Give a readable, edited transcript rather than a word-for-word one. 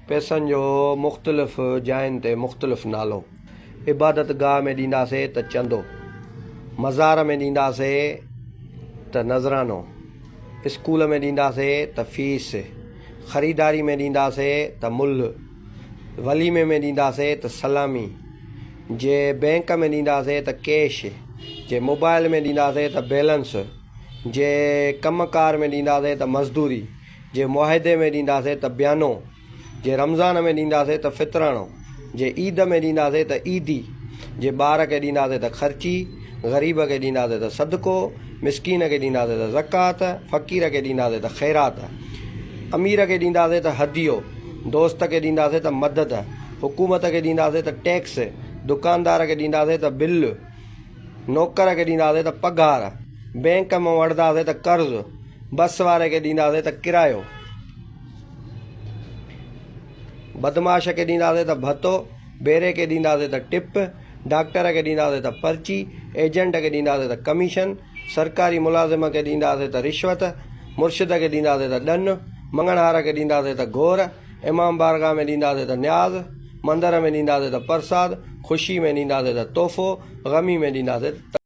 پئسن جو مختلف جاين تي مختلف نالو. عبادت گاهه ۾ ڏينداسي ته چندو، مزار ۾ ڏينداسي ته نذرانو، اسڪول ۾ ڏينداسي ته فيس، خريداري ۾ ڏينداسي ته ملهه، وليمي ۾ ڏينداسي ته سلامي، جي بئنڪ ۾ ڏينداسي ته ڪيش، جي موبائل ۾ ڏينداسي ته بيلنس، جي ڪم ڪار ۾ ڏينداسي ته مزدوري. جي معاهدي ۾ ڏينداسين ته بيانو، جي رمضان ۾ ڏينداسين ته فطراڻو، جي عيد ۾ ڏينداسين ته عيدي، جي ٻار کي ڏينداسين ته خرچي، غريب کي ڏينداسين ته صدقو، مسڪين کي ڏينداسين ته زڪوات، فقير کي ڏينداسين ته خيرات، امير کي ڏينداسين ته هديو، دوست کي ڏينداسين ته مدد، حڪومت کي ڏينداسين ته ٽيڪس، دڪاندار کي ڏينداسين ته بل، نوڪر کي ڏينداسين ته پگهار، بئنڪ مان وٺنداسين ته قرض، بس واري کي ڏينداسين ته ڪرايو، بدمعاش کي ڏينداسين ته ڀتو، بيري کي ڏينداسين ته ٽپ، ڊاڪٽر کي ڏينداسين ته پرچي، ايجنٽ کي ڏينداسين ته ڪميشن، سرڪاري ملازم کي ڏينداسين ته رشوت، مرشد کي ڏينداسين ته ڏن، مڱڻهار کي ڏينداسين ته گهور، امام بارگاهه ۾ ڏينداسين ته نياز، مندر ۾ ڏينداسين ته پرساد، خوشي ۾ ڏينداسين ته تحفو، غمي ۾ ڏينداسين ته.